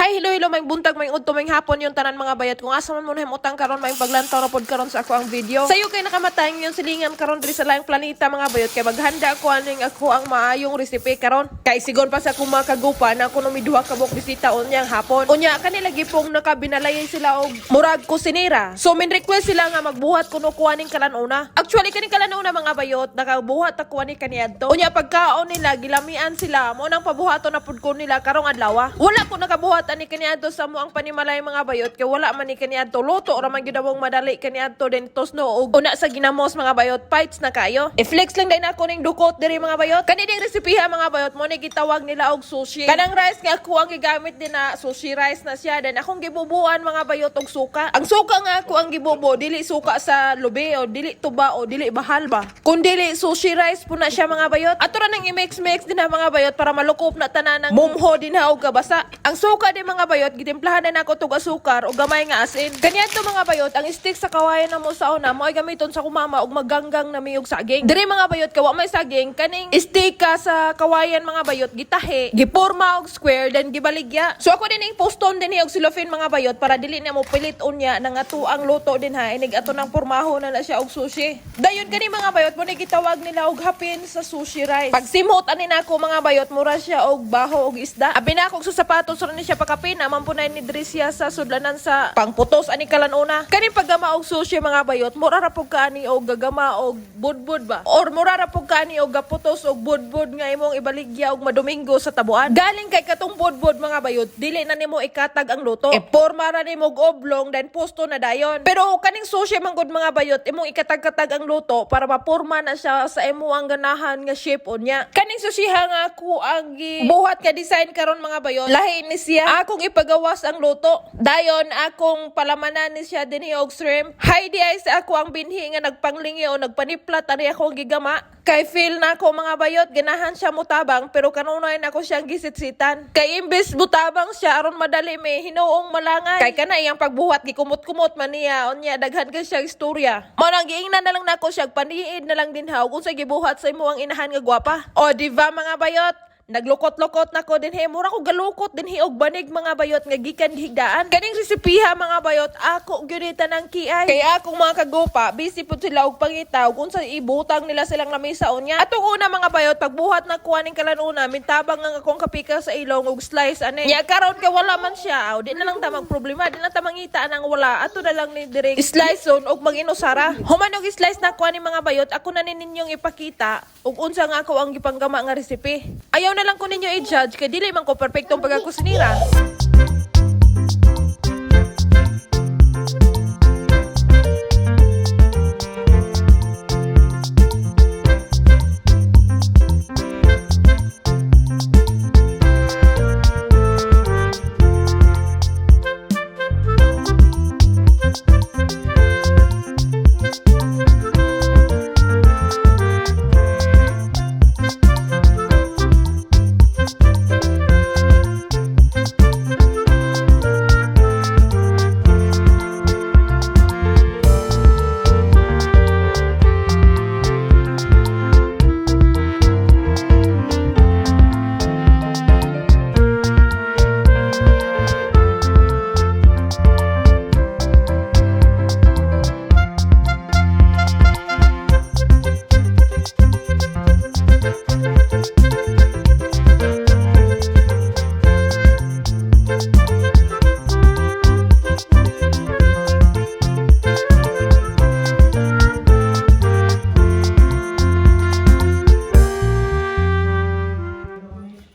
Hi, hello, hello, may buntag, may udto, may hapon yung tanan, mga bayot. Kung asa man mo na utang karon, may paglantaw na pod karon sa ako ang video. Sayo kay nakamatay yung silingan karon diri sa laing planeta, mga bayot, kay maghanda ko aning ako ang maayong recipe karon. Kay sigon pa sa akong mga kagupa na ako duha ka buok bisita unyang hapon. Unya kanila gipong nakabinalayan sila og murag kusinera. So min request sila nga magbuhat kuno kuha ning kalanuna. Actually, kaning kalanuna, mga bayot, nakabuhat ako ani kaniadto. Unya pagkaon nila, gilamian sila mo nang pabuhaton na pud ko nila karong adlaw. Wala ko nakabuhat ani kaniadto sa mo ang panimalay, mga bayot, kay wala man ni kaniadto, luto ra man gyud among madali kaniadto, then tosno og una sa ginamos, mga bayot, fights na kayo. I-flex lang din ako ning dukot diri, mga bayot. Kani ding resipiha, mga bayot, mo ni gitawag nila og sushi. Kanang rice nga ako ang gigamit din na sushi rice na siya, then akong gibubuan, mga bayot, og suka. Ang suka nga ako ang gibubo, dili suka sa lubi o dili tuba o dili bahal ba. Kun dili sushi rice po na siya, mga bayot. Ato ra nang i-mix-mix din na, mga bayot, para malukop na tanan ng mumho din ha og kabasa. Ang suka din, mga bayot, gitimplahan na nako tug asukar o gamay nga asin. Kaniya to, mga bayot, ang stick sa kawayan na mo sa una mo ay gamiton sa kumama og magganggang na miyog saging. Diri, mga bayot, kawa may saging, kaning stick ka sa kawayan, mga bayot, gitahi, giporma og square, then gibaligya. So ako din ing poston din og cellophane, mga bayot, para dili na mo pilit unya na nga tuang luto din ha inig ato nang pormaho na na siya og sushi. Dayon kani, mga bayot, mo ni gitawag nila og hapin sa sushi rice. Pag simhot ani nako, mga bayot, mura siya og baho og isda. Abi na akong sa sapatos ra ni siya pakapin, naman po na ni diri siya sa sudlanan sa pangputos ani kalanuna. Kani paggama og sushi, mga bayot, mura ra pug kaani og gagama og budbud ba? Or mura ra pug kaani og gaputos og budbud nga imong ibaligya og madomingo sa tabuan. Galing kay katong budbud, mga bayot, dili na nimo ikatag ang luto. E porma ra nimo og oblong, then posto na dayon. Pero kaning sushi man gud, mga bayot, imong ikatag-katag ang luto para maporma na siya sa imo ang ganahan nga shape unya. Kaning sushi ha nga ako ang buhat nga design karon, mga bayot. Lahi ni siya. Akong ipagawas ang luto. Dayon akong palamanan ni siya dinhi og shrimp. Hi di ay sa ako ang binhi nga nagpanglingi o nagpaniplat ani ako ang gigama. Kay feel na ako, mga bayot, ganahan siya mutabang pero kanunay na ako siyang gisitsitan. Kay imbes mutabang siya aron madali may hinuong malangay. Kay kana iyang pagbuhat gikumot-kumot man niya unya daghan kay siya istorya. Mao nang giingnan na lang nako siya paniid na lang din ha kung sa gibuhat sa imo ang inahan nga gwapa. O di ba, mga bayot? Naglukot-lukot na ko din he. Mura ko galukot din he og banig, mga bayot, nga gikan gihigdaan. Kaning resipiha, mga bayot, ako gyud ng kiay. Kay akong mga kagupa, busy pud sila og pangita ug unsa ibutang nila silang lamesa unya. Atong una, mga bayot, pagbuhat na kuha ning kalanuna, mintabang ang akong kapika sa ilong og slice ani. Nya karon kay wala man siya, aw, di na lang ta magproblema, di na ta mangita nang wala. Ato na lang ni direk slice on og mag-inusara. Human og slice na kuha ni, mga bayot, ako na ni ninyong ipakita ug unsa nga ako ang gipanggama nga recipe. Ayaw na lang ko ninyo i-judge kay dili man ko perpektong pagkakusinira.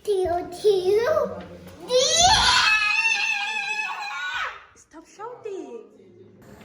Tio, Tio, D. Stop shouting!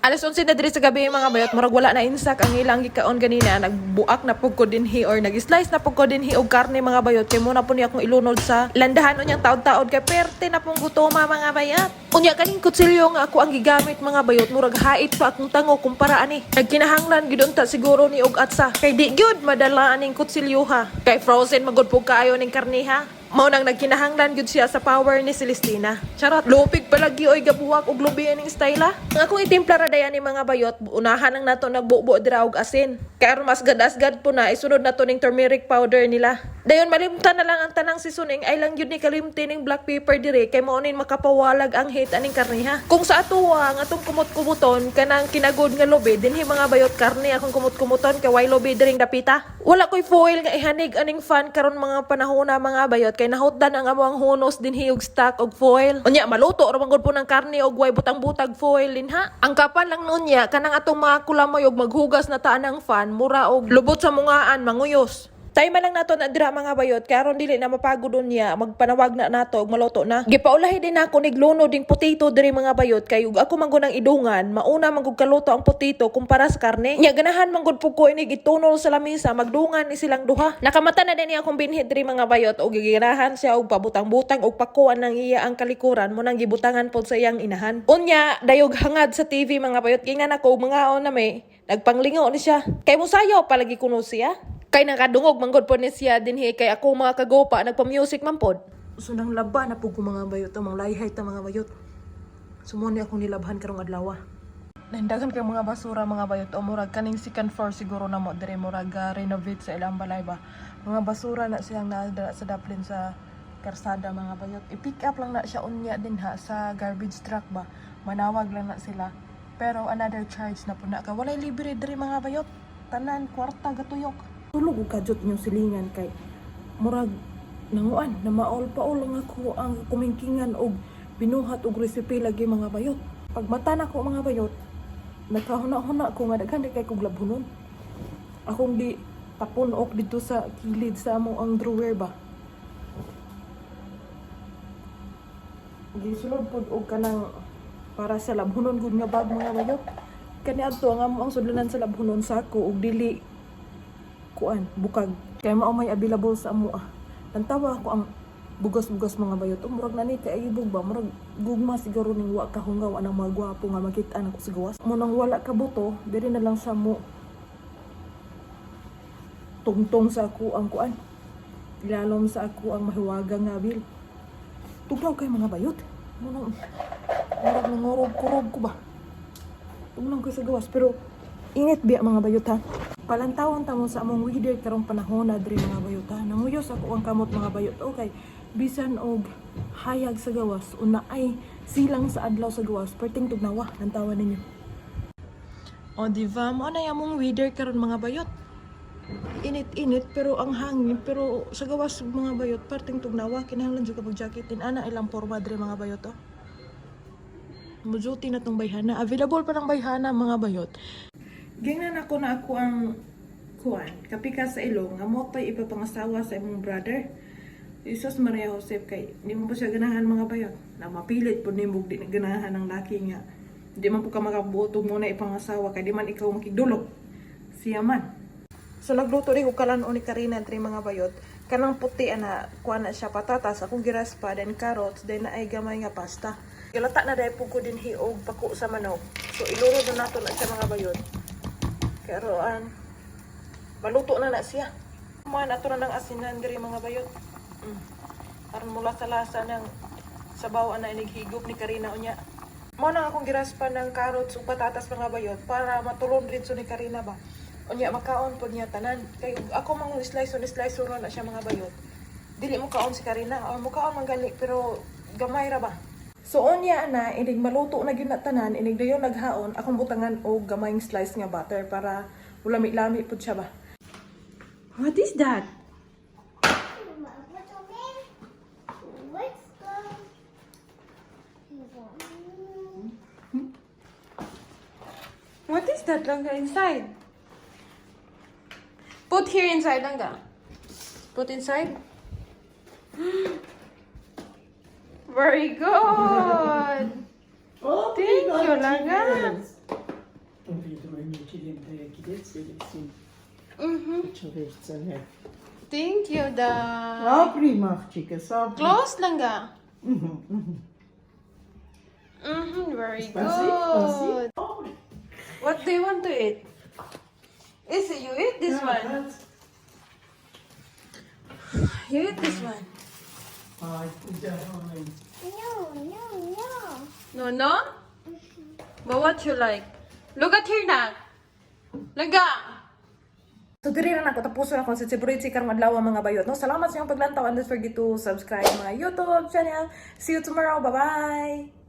Alas 11 na diri sa gabi, mga bayot, murag wala na insak ang ilang gikaon ganina, nagbuak na pug ko dinhi or nag-slice na pug ko dinhi og karne, mga bayot, kay muna po niya akong ilunod sa landahan unyang taod-taod kay perte na pong gutoma, mga bayot. Unya kaning kutsilyo nga ako ang gigamit, mga bayot, murag hait pa akong tango kumpara ani. Nagkinahanglan gyud unta siguro ni og atsa kay di gyud madala aning kutsilyo ha. Kay frozen magud pug kaayo ning karne ha. Mao nang nagkinahanglan gyud siya sa power ni Celestina. Charot, lupig palagi oy, gabuwak og lubi aning style. Ang akong itimpla ra dayan ni, mga bayot, unahan lang nato nagbubo dira og asin. Kay aron mas gadas-gad po na, isunod nato ning turmeric powder nila. Dayon malimtan na lang ang tanang seasoning, ay lang yun ni kalimti ning black pepper dire kay mao nin makapawalag ang heat aning karne ha. Kung sa atuwa ang atong kumot-kumuton kanang kinagod nga lubi dinhi, mga bayot, karne akong kumot-kumuton kay way lubi diring dapita. Wala koy foil nga ihanig aning fan karon mga panahon na, mga bayot, kay nahutdan ang amo ang hunos dinhi og stock og foil. Unya maluto ra man gud po ng karne og way butang-butag foil dinha. Ang kapan lang nunya kanang atong mga kulamoy og maghugas na taan ang fan, mura og lubot sa mungaan manguyos. Time lang nato na dira, mga bayot, kay aron dili na mapagod unya, magpanawag na nato og maluto na. Gipaulahi din ako ni gluno ding potato diri, mga bayot, kay ug ako man gud ang idungan, mauna man gud kaluto ang potato kumpara sa karne. Nya ganahan man gud pud ko inig itunol sa lamisa, magdungan ni silang duha. Nakamata na din niya akong binhi diri, mga bayot, og giganahan siya og pabutang-butang og pakuan ng iya ang kalikuran mo nang gibutangan pod sa iyang inahan. Unya dayog hangad sa TV, mga bayot, gingnan ako og mangaon na may nagpanglingaw ni siya. Kay musayaw palagi kuno siya. Kay nakadungog manggod po ni siya dinhi kay ako mga kagopa nagpa-music man pod. So nang laba na pud ko, mga bayot, ang mga layhay ta, mga bayot. So mo ni akong nilabhan karong adlaw. Nandaghan kay mga basura, mga bayot, o murag kaning second floor siguro na mo dire, murag renovate sa ilang balay ba. Mga basura na siyang naadra sa daplin sa karsada, mga bayot. I-pick up lang na siya unya din ha sa garbage truck ba. Manawag lang na sila. Pero another charge na po na ka. Walay libre diri, mga bayot. Tanan kwarta gatuyok. Tulog og kadyot inyong silingan kay murag nanguan na maol paol ang ako ang kumingkingan og binuhat og recipe lagi, mga bayot. Pag mata nako, mga bayot, nakahuna-huna ko nga daghan di kay kog labhonon. Akong di tapon ok dito sa kilid sa amo ang drawer ba. Gisulod pod og kanang para sa labhonon gud nga bag, mga bayot. Kani adto ang amo ang sudlanan sa labhonon sako og dili kuan bukag kay mao may available sa amo ah. Tantawa ako ang bugas-bugas, mga bayot. Oh, murag na ni kay ibog ba, murag gugma siguro ning wa ka hungaw anang mga gwapo nga makita nako sa gawas. Mo nang wala ka buto, diri na lang sa mo tungtong sa ako ang kuan. Ilalom sa ako ang mahiwagang nga bil. Tugnaw kay, mga bayot. Mo nang murag nangurog-kurog ko ba. Tugnaw kay sa gawas pero init biya, mga bayot ha. Palantawan ta mo sa among weather karong panahon na diri, mga bayot ha. Nanguyos ako ang kamot, mga bayot. Okay, bisan og hayag sa gawas una ay silang sa adlaw sa gawas, perting tugnawa, lantawan ninyo. O di ba mo na among weather karon, mga bayot? Init-init pero ang hangin, pero sa gawas, mga bayot, perting tugnawa, kinahanglan jud ka mag jacket din ana ilang porma diri, mga bayot oh. Mujuti na tong bayhana. Available pa ng bayhana, mga bayot. Gingnan ako na ako ang kuan, kapika sa ilong, nga mo pa'y ipapangasawa sa imong brother. Jesus Maria Joseph, kay di mo po siya ganahan, mga bayot. Na mapilit po nimo di na ganahan ng laki nga. Di man po ka makabuto mo na ipangasawa kay di man ikaw makigdulog. Siya man. So nagluto rin ko kalan ni Karina diri, mga bayot. Kanang puti ana, kuha na siya patatas, akong giraspa, then carrots, then naay gamay nga pasta. Gilata na dahil po ko din hiog pako sa manok. So iluro na nato na siya, mga bayot. Pero an maluto na na siya. Man ato na ng asinan diri, mga bayot. Aron mula sa lasa ng sabaw ana inighigop ni Karina unya. Mo nang akong giraspa ng carrots ug patatas, mga bayot, para matulon ritso ni Karina ba. Unya makaon pod niya tanan. Kay ug ako mang slice on slice na siya, mga bayot. Dili mo kaon si Karina or mukaon man gali pero gamay ra ba. So unya na inig maluto na gyud na tanan, inig dayon naghaon, akong butangan og gamayng slice nga butter para lami-lami pud siya ba. What is that? What Let's go. You want What is that, Langga, inside? Put here inside, Langga. Put inside. Very good. Oh, Thank you, Langga. Thank you, da. Sabri machika, Sabri. Close, Langga. Very Спасибо, good. спасибо. What do you want to eat? Is it you eat this Ja, one? that's- You eat this one. Hi, definitely. No. No? But what you like? Look at here na. Langga! So diri na nako tapuson akong sa Celebrity karong adlaw, mga bayot. No, salamat sa inyong paglantaw and don't forget to subscribe my YouTube channel. See you tomorrow. Bye-bye.